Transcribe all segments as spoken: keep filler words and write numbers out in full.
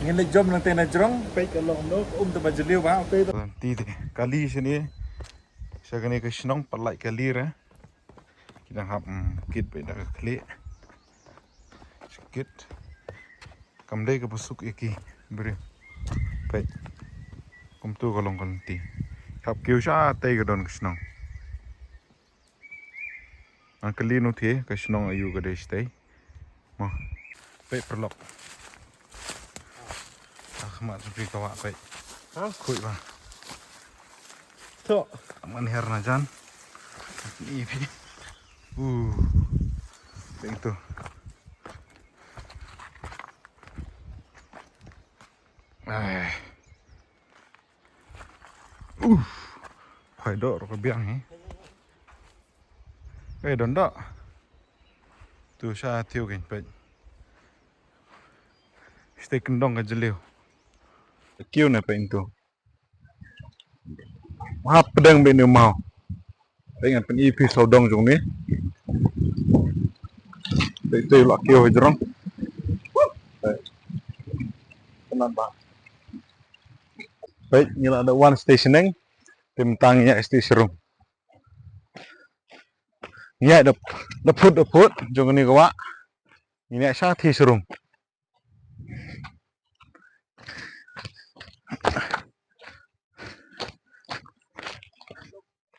Ngin leit jom nangtai na jrong, peit ka long no, um tang ba jylliew ba, peit. Ti te, kali shane, sha kane ka shnong, pat lait kali re. Ki dang hap, mm, kit peit da ka khlieh. Kit. Kam dei kaba suk ïa ki briew. Peit. Kumtu ka long ka lynti. Hap kiew shatei ka don ka shnong. Ngan kylli noh te ka shnong aïu ka dei shatei. Mo. Peit paralok. Ah, khmat jong phi ka wah peit. Ha? Khuid ba. To. Ngan her na jan. Ni phi. Uh. Peit tu. Ai. Uh. Phai doh ruh ka biang hi. Eh, don doh. Tu sha thiew kein peit. Shatei kyndong ka jylliew. Kiew ne peit tu. Hap pdeng beit ne maw. Peit ngan pyni phi sawdong jong ne. Peit te la kiew jrong. Peit. Kynat ba. Peit ngi la da wan station neng. Te mynta ngi ïa station room. Ngi ïa da, da phut da phut jong ne ka wah. Ngi ïa sha station room.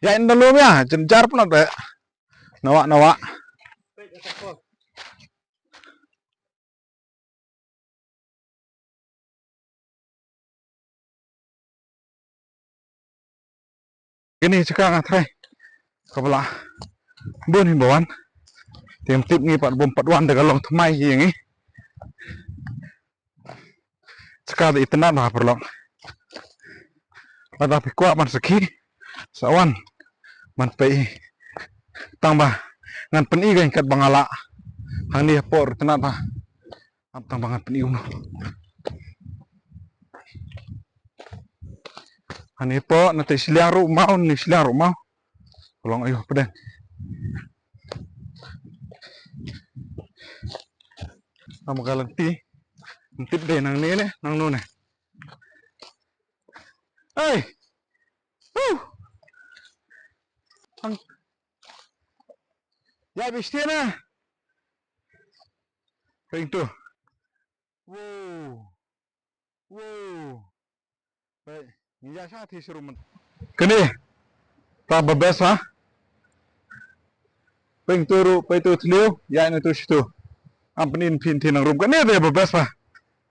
Ïa in da lum ïa, jynjar pynat de. Na wah, na wah. Kine jaka nga tharai kaba la bun hi ba wan. Te ngam tip ngi pat bym pat wan da ka long thymmai hi ïa ngi. Jaka da itynnad ba paralok. Lada phi kwah ban sakhi sa wan ban peit. Tang ba ngan pyni kein katba nga lah. Hangne hapoh ruh itynnad ba. Ap tang ba ngan pyni kumno. Hangne hapoh, na te shiliang ruh maw, ne shiliang ruh maw. Ka long aïu pdeng. Am ka lynti. Ngam tip dei nangne ne, nangno ne. Hey! Woo! Ang. Ya bishtiana. Peit tu. Wow. Wow. Peit, ngi ïa sha station room. Kane. Ta ba best ha. Peit tu ruh, peit tu thliew, ïa ne tu shitu. Am pyni phi te nang room. Kane te ba best ha.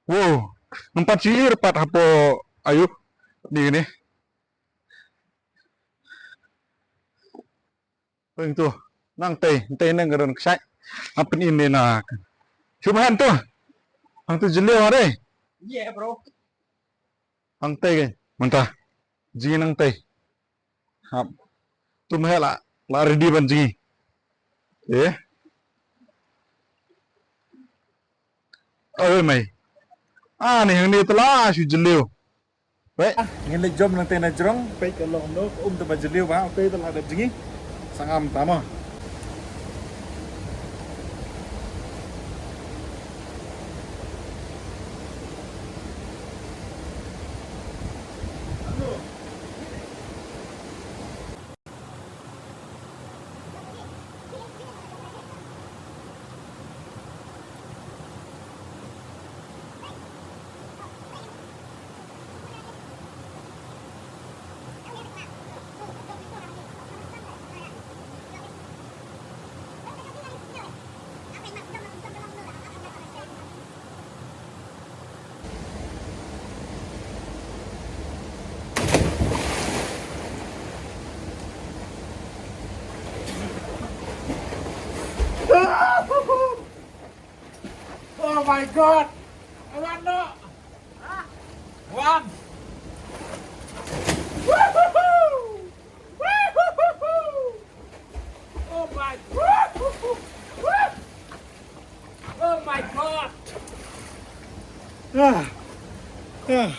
Wow. Ngam pat shu ïohi pat hapoh aïu. Ni kane. Peit tu. Nangtei, nangtei nang ka don kshaid. Hap pyni ne na. Shu ba hen tu. Hangtu jylliew ha dei. Yeah, bro. Hangtei kein mynta. Jngi nangtei. Hap. Tu meh la, la ready ban jngi. Eh. Oi mei. Ah, ni hangne te la shu jylliew. Peit, ngin leit jom nangtei na jrong, peit ka long no, um tang ba jylliew ba, peit te la dep jngi. Sangam tama. Oh my God! I want no. One. Woo-hoo-hoo! Woo-hoo-hoo-hoo! Oh my. Woo-hoo-hoo-hoo! Oh my God! Ah. Ah.